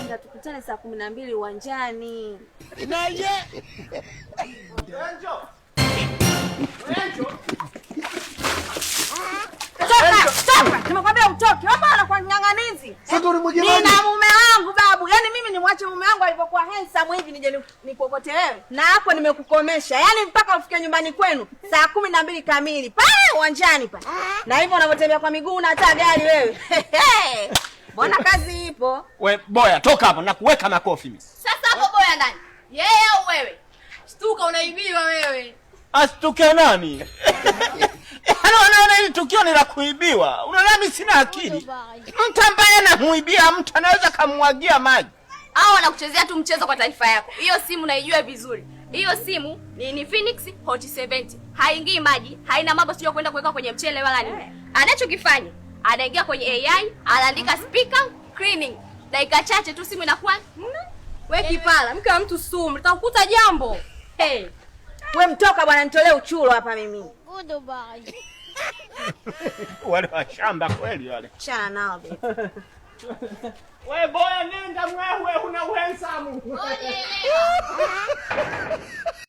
Nenda tukutane saa 12 uwanjani. Enjo. Enjo. Toka, toka. Nimekwambia utoke. Hapa anakuwa ng'ang'anizi. Sasa ulimwagia maji. Nina mume wangu babu. Yaani mimi nimwache mume wangu alivyokuwa handsome hivi nije nikuokote wewe? Na hapo nimekukomesha. Yaani mpaka ufike nyumbani kwenu saa 12 kamili pale uwanjani pale. Na hivyo unavyotembea kwa miguu na hata gari wewe. Mbona kazi ipo? We boya, toka hapo na kuweka makofi mimi. Sasa hapo boya nani? Yeye au wewe? Shtuka, unaibiwa wewe. Astuke nani? Yaani wanaona hili tukio ni la kuibiwa. Unaona mimi sina akili. Mtu ambaye anamuibia mtu anaweza kamwagia maji. Hao wanakuchezea tu mchezo kwa taifa yako. Hiyo simu naijua vizuri. Hiyo simu ni Infinix Hot 70. Haingii maji, haina mambo sio kwenda kuweka kwenye mchele wala nini. Anachokifanya, anaingia kwenye AI, anaandika speaker cleaning. Dakika chache tu simu inakuwa We kipala, mke wa mtu sumu, litakukuta jambo. Hey. We mtoka bwana, nitolee uchulo hapa mimi. Wale wa shamba kweli wale. Chana nao baby. We boya, nenda mwewe, una uhensamu. Oye.